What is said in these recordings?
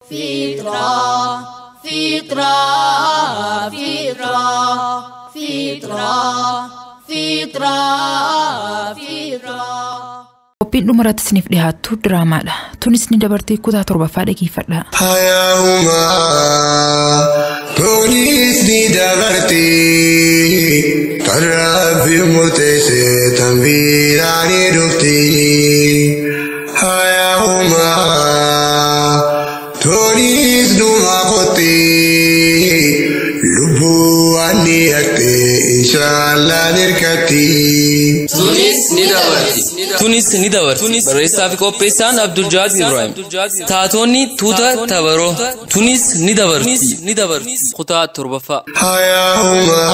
Fitra, fitra, fitra, fitra, fitra, fitra. Qophiin dhumarratti isiniif dhiyaattu diraamaadha. Tunis ni dabartee kutaa torbaffaa dhageeffadha. Hayyaa'umaa tunis ni dabarti kan rabbi murteesse tan biraa ni dhufti. Hayyaa'umaa tunis dhuma qotti lubbuu waan ni haqxe inshaallah ni hirkatti. Tunis ni dabarti. Tunis ni dabarti. Barreessaa fi qopheessaan Abdul Jaad Ibrahim. Taatonni tuuta tabaroo. Tunis ni dabarti. Kutaa torbaffaa. Hayyaa'umaa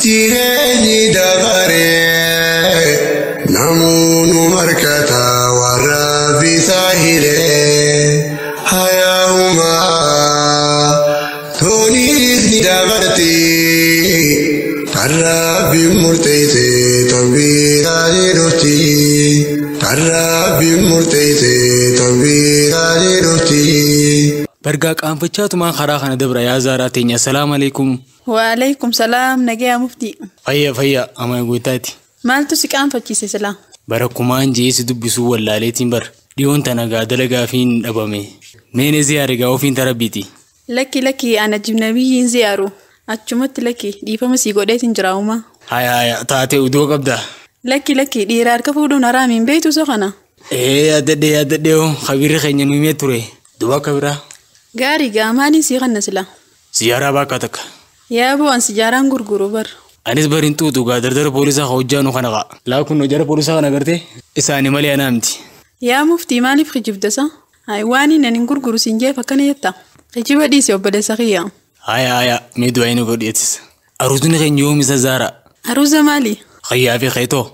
jireenyi dabaree namoonni markata warra bisaa hiree. Hayyaa'umaa tunis ni dabarti kan rabbi murteesse tan biraa ni dhufti. Kan rabbi murteesse tan biraa ni dhufti. Bargaa qaanfachaatumaan karaa kana dabra yaa Zaaraa teenya. Assalaamu alaikum. Waalaikum salaam nagaya muftii. Fayya fayya ama guutaati. Maaltu si qaanfachiise silaa? Bara kumaan jeesi dubbisuu wallaaleetiin bar. Dhiyoon tana gaa dalagaa fi hin dhabame. Meene ziyaare gaa ofiin tarabbiiti. Lakki lakki ana jibnabiyyiin ziyaaru. Achumatti lakki dhiifama sii godheetiin jira uumaa. Haya haya taatee uduu qabda. Lakki lakki dhiira harka fuudhuun haraamiin beektu so kana. Ee yaadadhee yaadadhee hoo kabirri keenya nu himee ture. Duba akka biraa. Gaarii gaa maaliin sii kanna silaa? Ziyaaraa bakka takka. Yaa bu'aan sijaaraan gurguru bar. Anis bariin xuuxu gaa dardara poolisaa hojjaanu kana gaa. Laa kun jara poolisaa kana gartee isaani malee anaa miti. Yaa muftii maaliif kijibdasa? Hayi waan inni hin gurguru siin jeef akkana jetta. Kijiba dhiise obboleessa kiyya. Haya haya mee du'aa inni godheetis. Aruusni keenya yoom isa Zaaraa? Aruusa maali? Khayyaa fi khaytoo.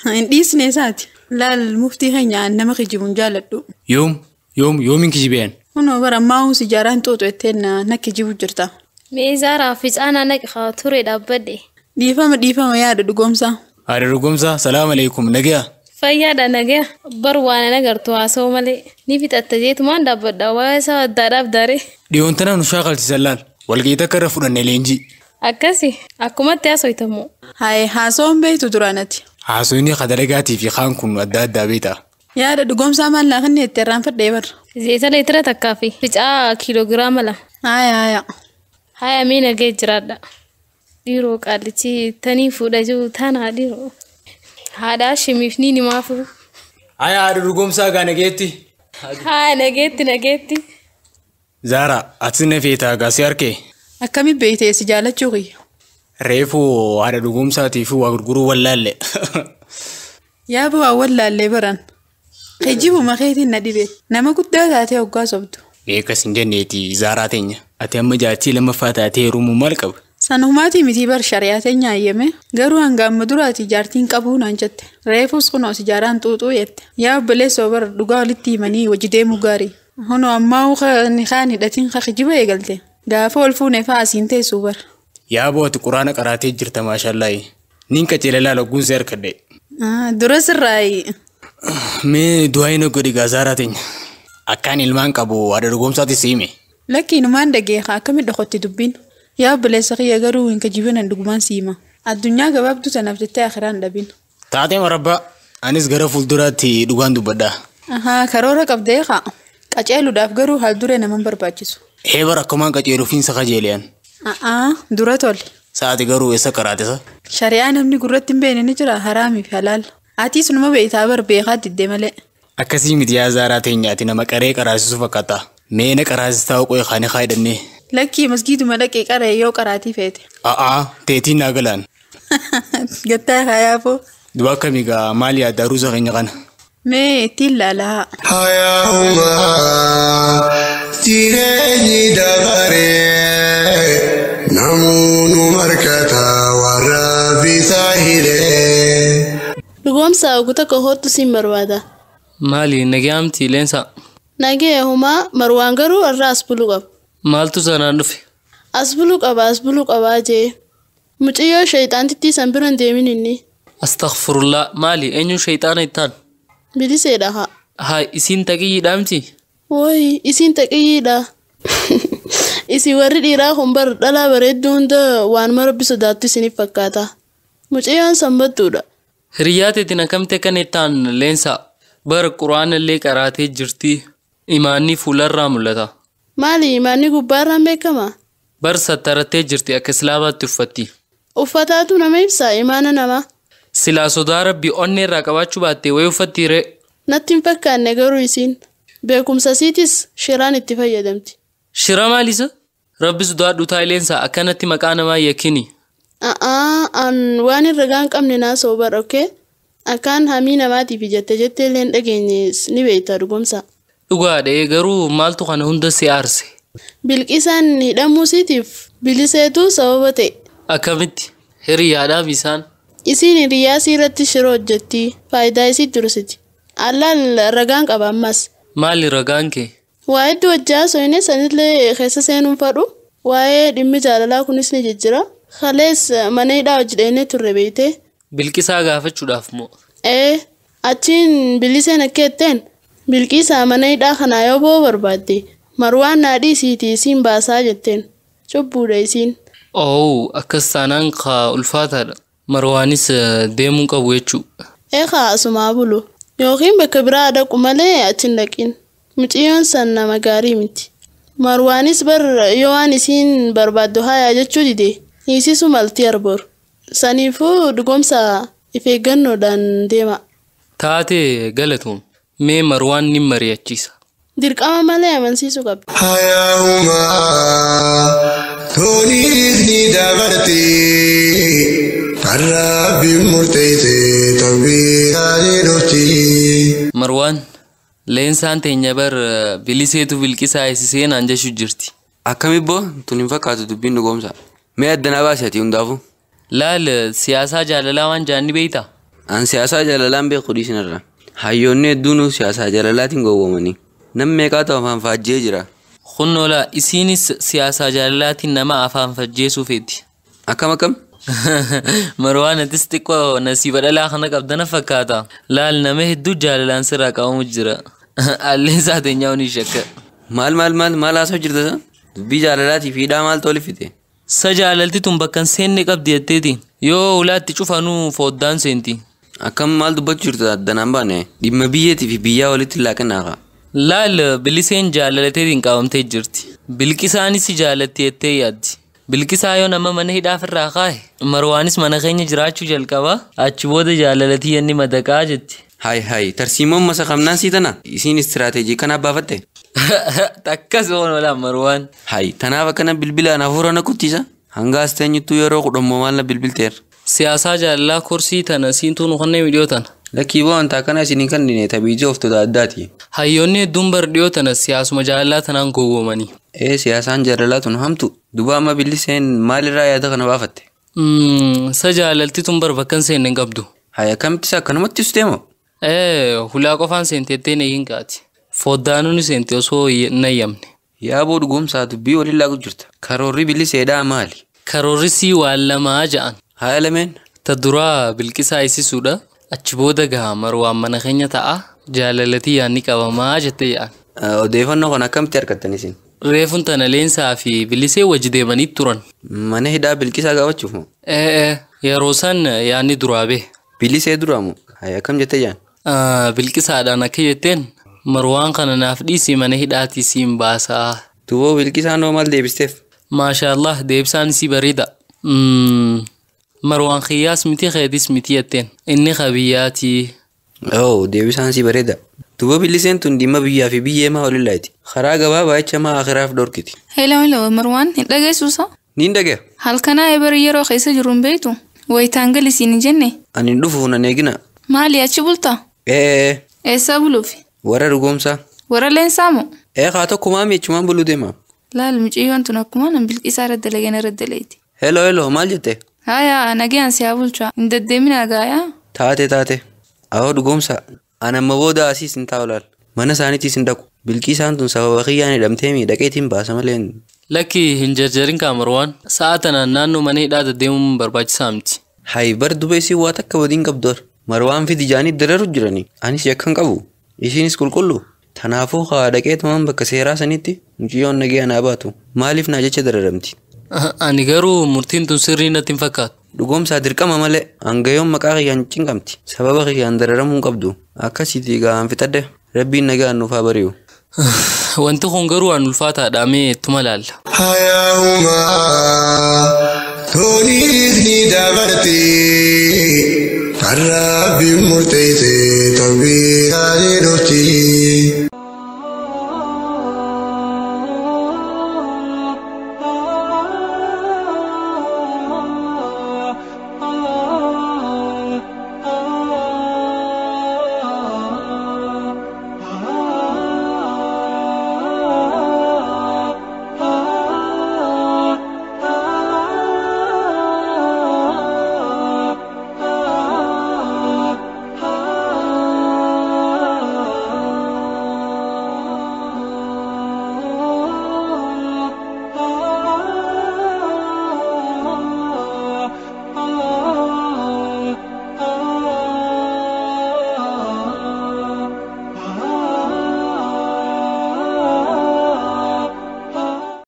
Hin dhiisne isaati. Laal muftii keenya nama kijibuun jaaladhu. Yoom yoom yoomiin kijibeen? Kunoo bara ammaa sijaaraan xuuxu jetteen na kijibu jirta. Mee Zaaraa ficaanaa naqi haa ture dhaabbadhe. Dhiifama dhiifama yaada dhugoomsaa. Haadha dhugoomsaa salaam alaikum nagaya. Fayyaadha nagaya. Bar waan an agartu haasa'u malee. Ni fixatta jeetumaan dhaabbadha waa'ee isaa addaadhaaf daree. Dhiyoon tana nu shaakalchiisan laal. Walga'ii takka irra fudhanne leenjii. Akkasi akkumatti haasoytamu. Haye haasa'uun beektu duraanati. Haasoyni kadalagaatii fi kaan kun adda addaa beekta. Yaada dhugoomsaa maal laa kanni itti irraanfadhee bar. Zeeta leetira takkaa fi ficaa kiiloogiraama 2. Haya haya. Haya mee nagee jiraadha. Dhiiroo qaallichi tanii fuudha jiru tanaa dhiiroo. Haadha shimiif ni nimaafu. Haya haadha dhugoomsaa gaa nageetti. Haya nageetti nageetti. Zaaraa ati na feetaa gaa si harkee. Akkami beektee si jaalachuu kiyya? Reefu haadha dhugoomsaatii fi waa gurguruu wallaalle. Yaa bu'aa wallaallee baran. Kijibuma keetiin na dhibe. Nama guddaa taatee hoggaa sobdu. Beekas hin jenneeti Zaaraa teenya. Ati amma jaartii lammaffaa taatee heerumuu maal qaba? Sanumaatii miti bar shari'aa teenya hayyame. Garuu hanga amma duraati jaartiin qabuu naan jette. Reefus kunoo sijaaraan xuuxuu jette. Yaa obboleessoo bar dhugaa walitti himanii hojii deemuu gaarii. Hunoo ammaa ni kaan hidhatiin ka kijiba eegalte. Gaafa ol fuune fa'aa asiin teessuu bar. Yaa bo'ooti quraana qaraatee jirta maashallaayi. Niin qajeela laala guunsee harkadhe. Dura sirraayi. Mee du'aa hin godhi gaa Zaaraa teenya. Akkaan ilmaan qabu haadha dhugoomsaatti si hime. Lakkiinumaan dhageeqa akkamitti dhokotti dubbiin. Yaa obboleessa kiyya garuu hin kijibinan dhugumaan si hima. Addunyaa gabaabduu tanaaf jettee akiraan dhabin. Taatee marabbaa anis gara fuulduraatti dhugaan dubbadha. Ahaa karoora qabdee kaa. Qaceeluudhaaf garuu haal duree nama hin barbaachisu. Ee bara akkumaan qaceeluufiinsa kajeeliyan. A'aa dura tole. Sa'aati garuu eessa qaraatisa? Shari'aa namni gurratti hin beekne ni jira haraamii fi halaal. Atis numa beektaa bar beekaa diddee malee. Akkasii miti yaa Zaaraa teenya ati nama qaree qaraasisu fakkaata. Mee na qaraasistaa qo'ee kaanii kaayidhannee. Lakkii masgiiduma dhaqee qaree yoo qaraatii feete. A'aa teetiin naa galaan. Gattaa kaayaafoo. Duba akkamii gaa maal yaadda aruusa keenya kana? Mee ittiin laalaa. Hayyaa'umaa jireenyi dabaree namoonni markata warra bisaa hiree. Dhugoomsaa ogu tokko hoottu siin barbaada. Maali nagaamti leensa? Nagee humaa marwaan garuu irraa as buluu qaba. Maaltu sanaan dhufe? As buluu qaba as buluu qabaa jee. Mucayyoo shayxaantittii san bira hin deemin inni. Astaghfirullah maali eenyu shayxaana ittaan? Biliseedha haa. Haa isiin taqiyyiidhaa miti? Woy isiin taqiyyiidha. Isin warri dhiiraa kun bar dhalaa bareedduu hunda waanuma rabbi sodaattu isiniif fakkaata. Mucayyoon sanbattuudha. Hiriyyaa teetiin akkamitti akkana ittaan leensa bara quraana illee qaraatee jirti. Imaanni fuularraa mul'ata. Maali imaanni gubbaarraan beekama? Bar sattarattee jirti akka islaamaatti uffatti. Uffataatu nama ibsa imaana namaa. Silaa sodaa rabbii onnee irraa qabaachuu baattee wayii uffatti ree. Natti hin fakkaanne garuu isiin beekumsa isiitis shiraan itti fayyadamti. Shira maalisa? Rabbi sodaadhu taa'ileensa akkanatti maqaa namaa yakkini. A'aa an waan hin ragaa hin qabne naasoo bara okkee akkaan hamii namaatiif ijatte jettee illee hin dhageenye ni beekta dhugumsa. Dhugaadha garuu maaltu kana hunda si aarse? Bilqisaan hidhamuu isiitiif biliseetu sababa ta'e. Akkamitti? Hiriyaadhaaf isaan? Isiin hiriyaa isii irratti shira hojjetti. Faayidaa isii dursiti. Allaal ragaan qaba ammas. Maali ragaan kee? Waa hedduu hojjaa soine sanillee keessa seenuun fadhu. Waa'ee dhimmi jaalalaa kunis ni jijjira. Kalees mana hidhaa hojii turre beeyte. Bilqisaa gaafachuudhaaf moo? Ee achiin biliseen akka jetteen bilqisaa mana hidhaa kanaa yoo ba'uu barbaadde marwaan naadhii isiitii isiin baasaa jetteen cubbuudha isiin. Oo akkas taanaan kaa ulfaataadha. Marwaanis deemuu qabu jechuu. Eekaa asumaa bulu yookiin bakka biraa dhaqu malee achi hin dhaqin. Mucayyoon san nama gaarii miti. Marwaanis bar yoo waan isiin barbaaddu hayaa jechuu dide hiisisu malti arboor. Saniifuu dhugumsa if eeggannoodhaan deema. Taatee galatoom mee Marwaan ni mari'achiisa. Dirqama malee amansiisuu qabdi. Hayyaa'umaa toliis ni dabarti kan rabbiin murteesse torbee dhufti. Marwaan leensaan teenya bar biliseetu bilqisaa eessisee naan jechuu jirti. Akkami boo tun hin fakkaatu dubbiin dhugoomsa. Mee addanaa baasi ati hundaafuu. Laal siyaasaa jaalalaa waan jaanni beeyta? An siyaasaa jaalalaan beeku dhiisinarra. Hayyoonni hedduun siyaasaa jaalalaatiin gowwoomanii. Nam meeqaatu afaan faajjee jira. Kunnoolaa isiinis siyaasaa jaalalaatiin nama afaan fajjeesuu feeti. Akkam akkam? Marwaan atis xiqqoo nasiiba dhalaa kana qabdana fakkaata. Laal nama hedduu jaalalaan sirraa qabamu jira. Alleen saateenyaa ni shakka. Maal maal maal maal haasa'u jirta sa? Dubbii jaalalaatii fi hidhaa maal tolifite? Sa jaalalti tun bakka hin seenne qabdi jetteeti. Yoo ulaatti cufanuu foddaan seenti. Akkam maal dubbachuu jirta addanaan baane? Dhimma biyyeetii fi biyyaa walitti laaqinaaqa. Laal biliseen jaalalateetiin qabamtee jirti. Bilqisaanis jaalatti jettee yaaddi. Bilqisaa yoo nama mana hidhaaf irraa kaa'e Marwaanis mana keenya jiraachuu jalqaba achi booda jaalalatii inni madaqaa jetti. Hai hai tarsiimoon masa qabnaan sii tana isiin istiraateejii kana baafatte. Takkas oon olaa Marwaan. Hai tanaaf akkana bilbilaan hafuura na kuttisa. Hanga as teenyuttuu yeroo kudhammoo maal na bilbilteer. Siyaasaa jaalalaa korsii tana siintuu nu kanneen dhiyoo tana. Lakkii boo wanta akkana isiniin kannine tabiijii ooftoota addaati. Hayyoonni hedduun bar dhiyoo tana siyaasuma jaalalaa tanaan gowwoomanii. Ee siyaasaan jaalalaa tun hamtu duba amma biliseen maalirraa yaada kana baafatte? Sa jaalalti tun bar bakka hin seenne hin qabdu. Hai akkamittis akkanumatti ibsitee moo? Ee hulaa qofaan seenteettee na hin kaati. Foddaanuu ni seente osoo hin ayyamne. Yaaboo dhugoomsaa dubbii waliin laaqu jirta. Karoorri biliseedhaa maali? Karoorri sii waan lamaa ja'an. Haa lameen. Ta duraa bilqisaa eessisuudha. Achi booda gaha Marwaan mana keenya ta'a. Jaalalatii yaadni qabamaa jettee yaa'an. Odeeffannoo kana akkamitti argattan isin? Reefuun tana leensaa fi bilisee wajji deemanii turan. Mana hidhaa bilqisaa gaafachuuf moo? Ee yeroo san yaadni duraa bee. Bilisee duraa moo? Haa akkam jettee jaan? Bilqisaadhaan akka jetteen Marwaan kana naaf dhiisii mana hidhaatii siin baasaa. Duboo bilqisaan hoo maal deebisteef? Maashaallah deebisaan isii bareeda. Marwaan kiyyaas miti keetis miti jetteen inni qabiyyaatii. Oo deebisaan sii bareeda. Duba biliseen tun dhimma biyyaa fi biyyee maa waliin laayiti. Karaa gabaabaa jecha maa akiraaf dhorkiti. Hello hello Marwaan hin dhageessuusa? Niin dhagaya. Halkanaa eebari yeroo keessa jiru hin beektu? Wayitaan gali siin hin jenne? Ani hin dhufu nan eegina. Maali achi bulta? Ee. Eessaa buluufi? Warra dhugoomsaa. Warra leensaa moo? Ee haa tokko maami jechumaan buluu deema. Laal mucayyoon tun akkuma nan bilqisaa irra dalagan irra dalayti. Hello hello maal jette? Hayaa nagayaan si haa bulchaa. Hin deddeeminaa gaayaa? Taate taate. Awoo dhugoomsaa. Ani amma booda asiis hin taa'u laal. Mana isaaniitiis hin dhaqu. Bilqisaan tun sababa kiyyaan hidhamtee miidhaqeetiin baasa malee. Lakki hin jarjarin kaa Marwaan. Sa'a tanaan naannoo mana hidhaa deddeemuun barbaachisaa miti. Hayi bar duba isii waa takka wadiin qabdu. Marwaan fidi jaanii dararu jirani. Anis yakkan qabu. Isiinis qulqullu. Tanaafuu haa dhaqeetumaan bakka seeraa sanitti mucayyoon nagee anaa baatu. Maaliif naa jecha dararamti? Ani garuu murtiin tun sirrii natti hin fakkaatu. Dhugoomsaa dirqama malee hangayoon maqaa kiyyaan cinqamti. Sababa kiyyaan dararamuu hin qabdu. Akkasiiti gahaan fixadhe. Rabbiin nagaan nuuf haa bari'u. Wanti kun garuu waan ulfaataadha mee ittuma laalla. Hayyaa'umaa tunis ni dabarti kan rabbiin murteesse torbee ni dhufti.